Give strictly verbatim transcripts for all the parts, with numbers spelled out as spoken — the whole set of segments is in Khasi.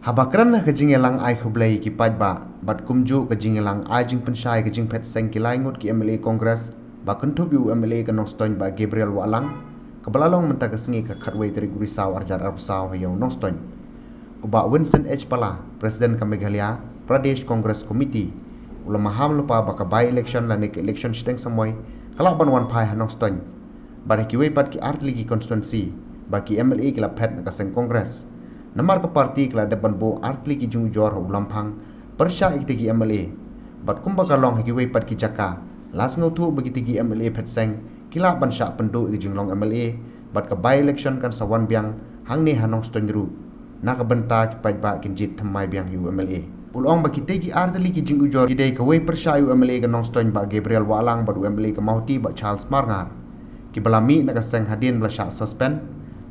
Haba kren ha ka jingïalang ai khublei ïa ki paidbah bad kumjuh ka jingïalang ai jingpynshai ka jingphet seng ki lai ngut ki M L A Congress ba kynthup ïa u M L A ka Nongstoiñ Bah Gabriel Wahlang, kaba la long mynta ka sngi ka khatwei tarik u Risaw arhajar arphew saw ha ïew Nongstoiñ. U Bah Vincent H Pala, President ka Meghalaya Pradesh Congress Committee, u la maham lypa ba ka by-election lane ka election shiteng samoi ka lah ban wan phai ha Nongstoiñ bad ha kiwei pat ki artylli ki constituency ba ki M L A ki la phet na ka seng Congress. Namar ka party ka la dep ban buh artylli ki jingujor ha u Lamphang pyrshah ïa kitei ki M L A. Bad kumba ka long ha kiwei pat ki jaka, la sngewthuh ba kitei ki M L A phet seng ki lah ban shah pynduh ïa ka jinglong M L A bad ka by-election kan sa wan biang hangne ha Nongstoiñ ruh. Na ka bynta ki paidbah kin jied thymmai biang ïa u M L A. U la ong ba kitei ki artylli ki jingujor ki dei kawei pyrshah ïa u M L A ka Nongstoiñ Bah Gabriel Wahlang bad u M L A ka Mawhati Bah Charles Marngar, kiba la mih na ka seng hadien ba la shah suspend.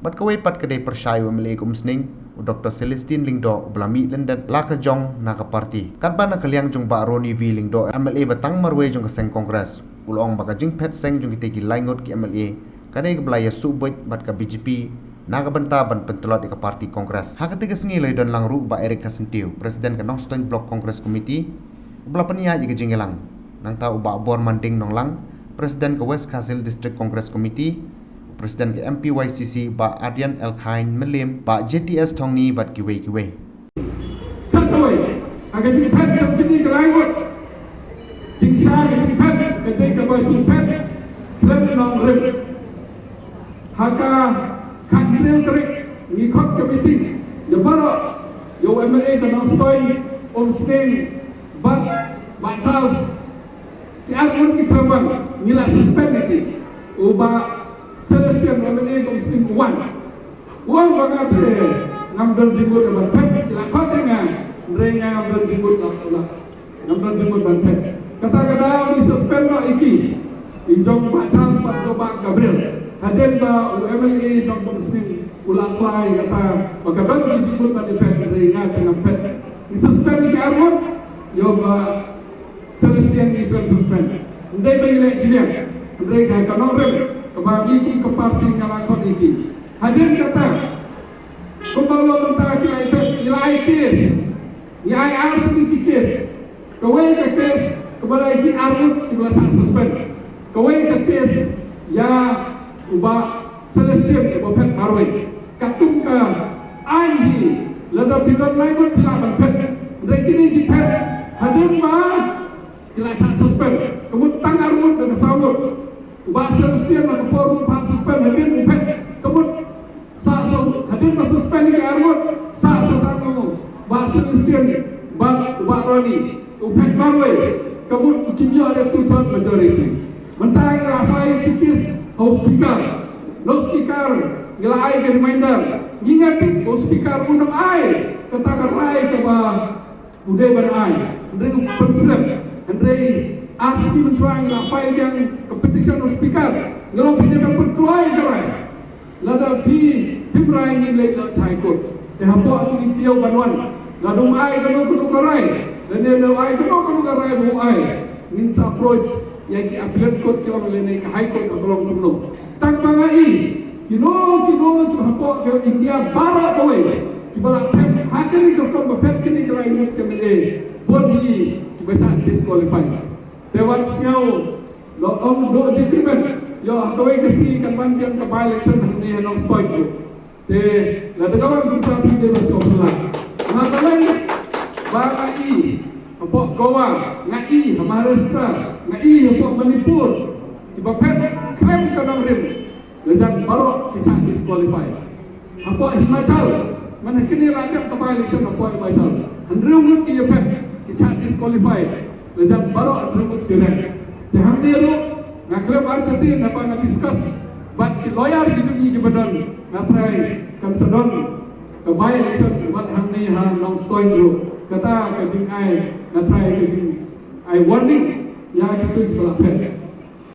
Bad kawei pat ka dei pyrshah ïa u M L A ka Umsning, u Doctor Celestine Lyngdoh, uba la mih lyndet la ka jong na ka party. Katba na ka liang jong Bah Ronnie V Lyngdoh, M L A ba tang marwei jong ka seng Congress, u la ong ba ka jingphet seng jong kitei ki lai ngut ki M L A ka dei kaba la ïasuh buit bad ka B J P na ka bynta ban pyntlot ïa ka party Congress. Ha katei ka sngi la ïadon lang ruh Bah Eric Khasyntiew, President ka Nongstoiñ Block Congress Committee, uba la pynïaid ïa ka jingïalang. Nangta u Bah Bormanding Nonglang, President ka West Khasi Hills District Congress Committee, u President ka M P Y C C Bah Ardian L Khain Mylliem, Bah J T S Thongni bad kiwei kiwei. Sa kawei, ha ka jingphet jong kine ki lai ngut, jingshai ka jingphet ka dei kaba shu phet khlem nongrim. Ha ka khathynriew tarik ngi khot ka meeting ïa baroh, ïa u M L A ka Nongstoiñ, Umsning bad Bah Charles. Ki arngut ki khlem wan, ngi la suspend ïa ki. U Bah Celestine, M L A ka Umsning, u wan. U wan ba nga te ngam don jingmut ban phet, ki la khot ïa nga, hynrei nga ngam don jingmut, la, la, ngam don jingmut ban phet. Kata ka daw ngi suspend noh ïa ki, i jong Bah Charles bad jong Bah Gabriel. Hadien ba u M L A jong ka Umsning u la apply kata ba ka don ka jingmut ban ïa phet, hynrei nga te ngam phet. Ngi suspend ïa ki arngut, ïa u Bah Celestine ngi khlem suspend. Ym dei ba ngi leh shiliang, hynrei ka, ka nongrim kaba ngi kum ka party nga la khot ïa ki. Hadien kata, kumba long mynta ki la ïa phet, ngi la ai case. Ngi ai ar tylli ki case. Kawei ka case kaba la ïa ki arngut kiba la shah suspend. Kawei ka case ïa u Bah Celestine uba phet marwei. Katkum ka aiñ hi, lada phi don lai ngut phi lah ban phet. Hynrei kine ki phet hadien ba ki la shah suspend. Ka mut tang arngut da ka saw ngut. U Bah Celestine na ka por u phah suspend hadien u phet. Ka mut sa, sa, hadien ba suspend ïa ki arngut, sa, sa tang u Bah Celestine bad u Bah Ronnie u phet marwei. Ka mut kim ïoh da two third majority. Mynta ngi la file ki case ha u speaker. Na u speaker ngi la ai ka reminder. Ngi nga tip u speaker un ym ai kata ka rai kaba u dei ban ai. Hynrei u pynslem. Hynrei ar sngi mynshuwa ngi la file biang ka petition ha u speaker. Ngi la pynbna ban pynkloi ka rai. Lada phi, phim rai ngin leit noh sha High Court. Te hapoh kine ki taïew ban wan, lada um ai kano kano ka rai, lane lada um ai kano kano ka rai ba u ai, ngin sa approach ïa ki appellate court ki long lane ka High Court haba long kumno. Tang ba nga i, kino kino ki hapoh ka India baroh kawei kiba la phet ha kane ka rukom ba phet kine ki lai ngut ki M L A, bun hi kiba shah disqualify. Te wat sngew, la ong duh jingkyrmen. Ïoh ha kawei ka sngi kan wan biang ka by-election hangne ha Nongstoiñ ruh. Te lada ka wan kumta phi dei ban sngewphylla. Nga kylleiñ ba nga i hapoh Goa, nga i ha Maharashtra, nga i hapoh Manipur, kiba phet khlem ka nongrim, la jan baroh ki shah disqualify. Hapoh Himachal, man ha kine la dep ka by-election hapoh Himachal, hynriew ngut ki ïa phet ki shah disqualify. La jan baroh hynriew ngut ki rem. Te hangne ruh nga khlem artatien naba nga discuss bad ki lawyer ki jong ngi kiba don, nga trai kan sa don ka by-election wat hangne ha Nongstoiñ ruh. Kata ka jingai, nga trai ka jingai warning ïa kito kiba la phet.